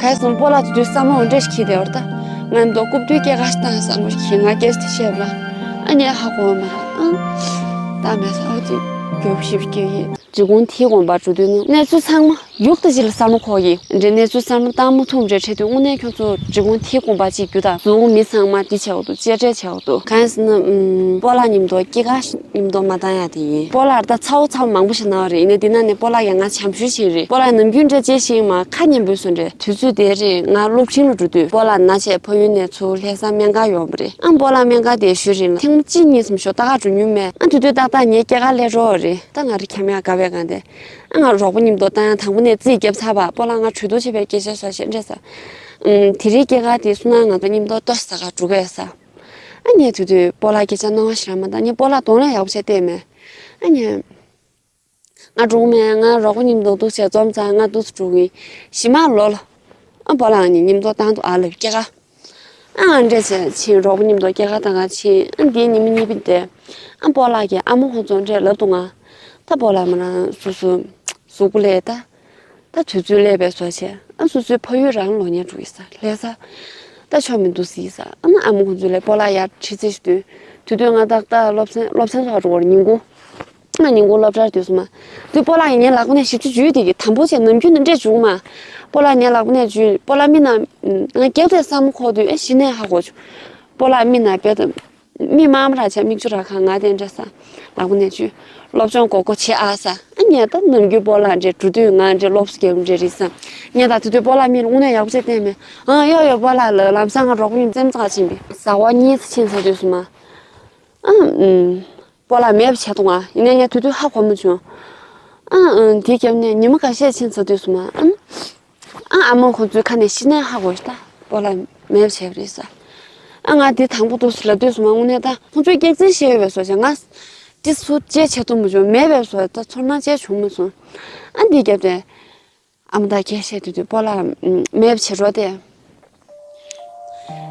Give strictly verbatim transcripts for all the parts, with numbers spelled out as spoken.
ག་ཡ་སོང་སྤོ་ལགས་དེ་དུས་བསམ་བློ་འདྲ་ཞིག་འཁྱེར་བསྡད་ཡོད་རེད་ད། ང་མདོ་རྐུབ་སྟོད་སྐྱེས་སྐར་ཞིག་བཏང་བསམ་བློ་ཞིག་ང་སྐད་ཆ་དེ་བཤད་པ། ཨ་ནི་ཧ་གོ་མ་རེད་ཨང་། ད་མེད་ས་ཨོ་ཙི་རྒྱོབ་ཞིབ་སྐྱེ་ཡིན། འབྲི་གུང་མཐིལ་དགོན་པ་འགྲོ་དུས་ནི་གནས་ཚུལ་ཚང་མ་ཡུག་ཏུ་ཅིག་ལ་བསམ་བློ་འཁོར་གྱི་འདྲེ། གནས་ཚུལ་བསམ་བློ་བཏང་མ་ཐུབ་འདྲེ་འཕྲད་དུས་དངོས་གནས་ཁྱོད་ཚོ་འབྲི་གུང་མཐིལ་དགོན་པ་ཅིག་རྒྱུ་དང་གཟུགས་མི་ཚང་མ་འདི་བྱས་འོ་དུ་གཅེས་སྤྲས་བྱས་འོ་དུ་གང་ཡིན་ཟེར་ན་ཨུམ་སྤོ་ལགས་མཉམ་དུ་སྐྱེས་སྐར་མཉམ་དུ་མ་བཏང་ཡ་དེ་ཡིན། སྤོ་ལགས་ད་ཚ་བོ་ཚ་བོ་མང་པོ་ཞིག་གནང་བ་རེད། ཡིན་ན་འདི་ན་ནས་སྤོ་ལགས་ཀྱང་ང་བྱམས་ཞུ་བྱེད་རེད། སྤོ་ལགས་ནམ་རྒྱུན་འདྲ་ཅེས་ཤིང་མ་ཁ་ཉན་པོས་སོ་འདྲེ་དུས་ཚོད་དེ་རེད། ང་སློབ་འབྲིང་ལ་འགྲོ་དུས་སྤོ་ལགས་ན་ཆེ་ཕ་ཡུལ་ནས་ཚུར་ལྷ་ས་སྨན་ཁང་ཡོང་བ་རེད། ཨ་སྤོ་ལགས་སྨན་ཁང་དེ་ཞུ་རིང་ལ་ཐེངས་མ་གཅིག་གཉིས་ཙམ་ཞོ་ལྟ་ག་འགྲོ་མྱོང་མེད། ཨ་དེ་དུས་ཏག་ཏག་ངའི་སྐྱེས་སྐར་སླེབས་འགྲོ་བ་རེད། ད་ང་རེ་འཁྱམ་ཡག་དགའ་བའི་གང་དེ། ཨ་ང་རོགས་པ་མཉམ་དུ་བཏང་ཡང་དང་པོ་ནས་རྩིས་རྒྱབ་ཚར་བ། སྤོ་ལགས་ང་གྲོས་བསྡུར་བྱེད་པའི་སྐད་ཆ་བཟོ་ཞེས་འདྲེ་ས། ཨུམ་དེ་རིང་སྐྱེས་སྐར་དེ་སོང་ན་ང་ཚོ་མཉམ་དུ་ལྟོ་ཟ་ག་འགྲོ་གི་ཡོད་ས། ཨ་ངས་དེ་དུས་སྤོ་ལགས་སྐད་ཆ་སྣང་བ་ཞེ་དྲག་མ་བཏང་། ངས་སྤོ་ལགས་གདོང་ལ་ཡག་པོ་བྱས་བལྟས་མེད། ཨ་ངས། ང་འགྲོ་གི་མེད། ང་རོགས་པ་མཉམ་དུ་འདུག་བྱས་འཛོམས་ཙང་ང་འདུག་སེ་འགྲོ་གི་ཡིན། གཞི་མ་ལོ་ལ། ཨ་སྤོ་ལགས་ནི་མཉམ་དུ་བཏང་འདུག་ཨ་ལབ་སྐྱེས་སྐར། ཨ་ང་འདྲེ་བྱས་ཕྱིན་རོགས་པ་མཉམ་དུ་སྐྱེས་སྐར་བཏང་ག་ཕྱིན། ཨ་འདིའི་ཉི་མ་གཉིས་པ་དེ། ཨ་སྤོ་ལགས་ཀྱི་ཨ་མ་ཁོང་ཚོ་འདྲེ་ལབ་འདུག་ང་། ད་སྤོ་ལགས་མ་རང་སོ་སོ་གཟུགས་པོ་ལས་ད། ད་དུས་ཚོད་སླེབས་པའི་བཟོ་བྱས། ཨ་སོ་སོའི་ཕ་ཡུལ་རང་ལོག་ཉལ་འགྲོ་ཡི་ས་ལྷ་ས། ད་ཆོ་མི་འདུག་ཟེར་ས། ཨ་ནི་ཨ་མ་ཁོང་ཚོ་ལས་སྤོ་ལགས་ཡར་ཁྲིད་རྩིས་ཞུ་དུས། དུས་དུས་ང་ཏག་ཏག་སློབ་ཚན་སློབ་ཚན་ཚོགས་འགྲོ་བར་ཉིན་གུང་། ང་ཉིན་གུང་སློབ་གྲྭར་དུས་སུ་མ། དུས་སྤོ་ལགས་ཀྱིས་ངའི་ལག་པ་ནས་ཞིབ་ཅིག་འཇུས་དེ་གི་དམ་པོ་བྱས་ནམ་རྒྱུན་དུ་འདྲེ་བྱུང་མ། སྤོ་ལགས་ངའི་ལག་པ་ནས་འཇུས་སྤོ་ལགས་མི་ན། ང་རྒྱབ་དེ་བསམ་ཁོག་དུས་ཨེ་གཞི་ནས་ཧ་གོ་བྱུང་། སྤོ་ལགས་མི་ན་བེད། མི་དམར་མོ་ར་ཆ་མིག་ཆུ་ར་ཁ་ང་དེ་འདྲ་ས། ལག་པ་ནས་ཆུ། སློབ་སྦྱོང་གོ་གོ་བྱེད་ཨ་ས། ཨ་ངས་ད་ནམ་རྒྱུན་སྤོ་ལགས་འདྲེ་འགྲོ་དུས་ང་འདྲེ་སློབ་གསོ་རྒྱག་འདྲེ་རེད་ས། ངས་ད་དེ་དུས་སྤོ་ལགས་མི་ལ་དངོས་གནས་ཡག་པོ་བྱས་བསྟན་མེད། ཨ་ཡོ་ཡོ་སྤོ་ལགས་ལ་ལམ་སང་ང་རོགས་པ་ཡིན་རྩེད་མོ་རྩེ་ག་ཕྱིན་པས། ཟླ་བ་གཉིས་ཙམ་ཕྱིན་ཚར་དུས་སུ་མ། ཨ་ཨུམ། སྤོ་ལགས་མེད་པ་བྱས་འདུག་ང་། ཡིན་ནའི་ངས་དེ་དུས་ཧ་གོ་མ་བྱུང་། ཨ་ཨུམ་དེ་རྒྱབ་ནས་ཉི་མ་ཁ་ཤས་ཕྱིན་ཚར་དུས་སུ་མ་ཨ། ཨ་ཨ་མ་ཁོང་ཚོའི་ཁ་ནས་གཞི་ནས་ཧ་གོ་ཤི་ད། སྤོ་ལགས་མེད་པ་བྱས་པ་རེད་ས། ཨ་ང་འདི་དང་པོ་འདུག་སེ་ལབ་དུས་སུ་མ་དངོས་གནས་ད་ཁོང་ཚོས་སྐྱག་རྫུན་བཤད་ཡོད་པའི་བཟོ་བྱས་ང་། འདི་སུ་ཅེས་བྱེད་ཐུབ་མ་བྱུང་། མེད་པའི་བཟོ་ད་ཚོར་སྣང་ཅེས་བྱུང་མ་སོང་། ཨ་འདི་རྒྱབ་དེ། ཨ་མ་དང་སྐད་བཤད་དུས་དུས་སྤོ་ལགས་མེད་པ་བྱེད་རོགས་དེ།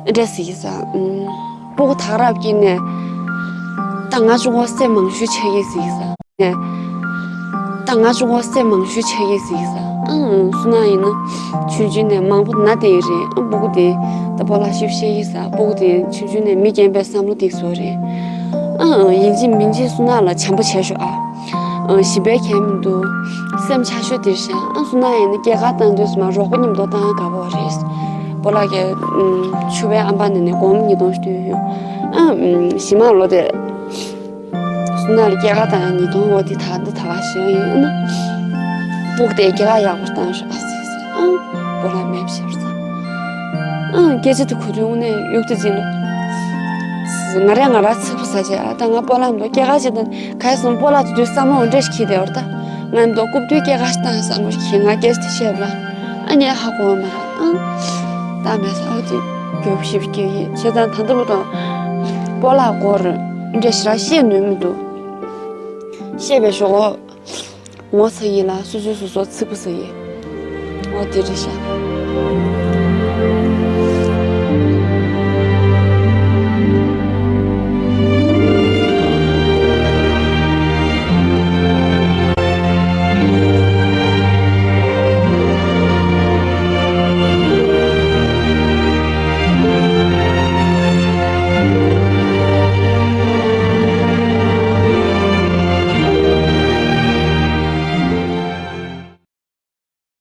འདྲེ་ཟིག་ས། སྤུ་གུ་ཐག་རབ་ཀྱིས་ནས། ད་ང་ཆུ་གོ་སེ་མང་ཤོས་ཆགས་ཀྱི་ཟིག་ས། ནས། ད་ང་ཆུ་གོ་སེ་མང་ཤོས་ཆགས་ཀྱི་ཟིག་ས། ཨང་སུ་ན་ཡིན་ན། ཆུང་ཆུང་ནས་མང་པོ་ན་དེ་རེད། ཨ་སྤུ་གུ་དེ། ད་སྤོ་ལགས་ཤིབ་བཤད་ཀྱི་ས། སྤུ་གུ་དེ་ཆུང་ཆུང་ནས་མི་རྒན་པའི་བསམ་བློ་འདི་བཟོ་རེད། ཨང་ཡིན་གཅིག་མིན་གཅིག་སུ་ན་ལ་བྱམས་པོ་བྱས་ཤོག་ཨ། ཨ་ཞིམ་པའི་ཁྱད་མི་འདུག་སེམས་ཆགས་ཤོས་དེར་བཞག་ཨ་སུ་ན་ཡིན་ན་སྐྱེས་སྐར་བཏང་དུས་སུ་མ་རོགས་པ་མཉམ་དུ་བཏང་དགའ་པོ་རེད། སྤོ་ལགས་ཀྱིས་ཨུམ་ཕྱུ་པའི་ཨམ་པ་ནས་ནས་སྒོར་མོ་ཉིས་སྟོང་ཞིག་བཏོན་ཡོད། ཨ་ཨུམ་གཞི་མ་ལོ་དེ་སུ་ན་ལ་སྐྱེས་སྐར་བཏང་ཡང་ཉིས་སྟོང་འོ་དེ་ད་འདི་ད་ག་ཞིག་ཡིན་ཨ་ན། སྤུ་གུ་དེ་སྐྱེས་སྐར་ཡག་པོ་བཏང་ཤོག་ཨ་ཟེར་ཟེར་ཨ། སྤོ་ལགས་མེད་པ་བྱས་པར་ཚ། ཨང་སྐད་ཆ་དེ་གོ་དུས་དངོས་གནས་གཡུག་རྡོ་ཅིག་ལ། ང་རས་ང་རང་ཚིག་པ་ཟ་བྱས་ཨ་ད་ང་སྤོ་ལགས་མདོ་སྐྱེས་སྐར་ཅིག་དང་ག་ཡ་སོང་སྤོ་ལགས་དེ་དུས་བསམ་བློ་འདྲ་ཞིག་འཁྱེར་བསྡད་པར་ད། ང་མདོ་རྐུབ་སྟོད་སྐྱེས་སྐར་ཞིག་བཏང་བསམ་བློ་ཞིག་ང་སྐད་ཆ་དེ་བཤད་པ། ཨ་ནི་ཧ་གོ་བ་མ་རེད་ཨང་། ད་མེད་ས་ཨོ་ཙི་རྒྱོབ་ཞིབ་སྐྱེ་ཡིན་བྱས་ཙང་ད་ལྟ་བུ་དང་། སྤོ་ལགས་སྐོར་འདྲ་ཞིག་ར་བཤད་ནུས་མི་འདུག་བཤད་པའི་ཞོག་ངོ་ཚ་ཡིན་ལ་སོ་སོའི་སོ་སོ་ཚིག་པ་ཟ་ཡིན། ཨོ་དེ་རེད་ཤག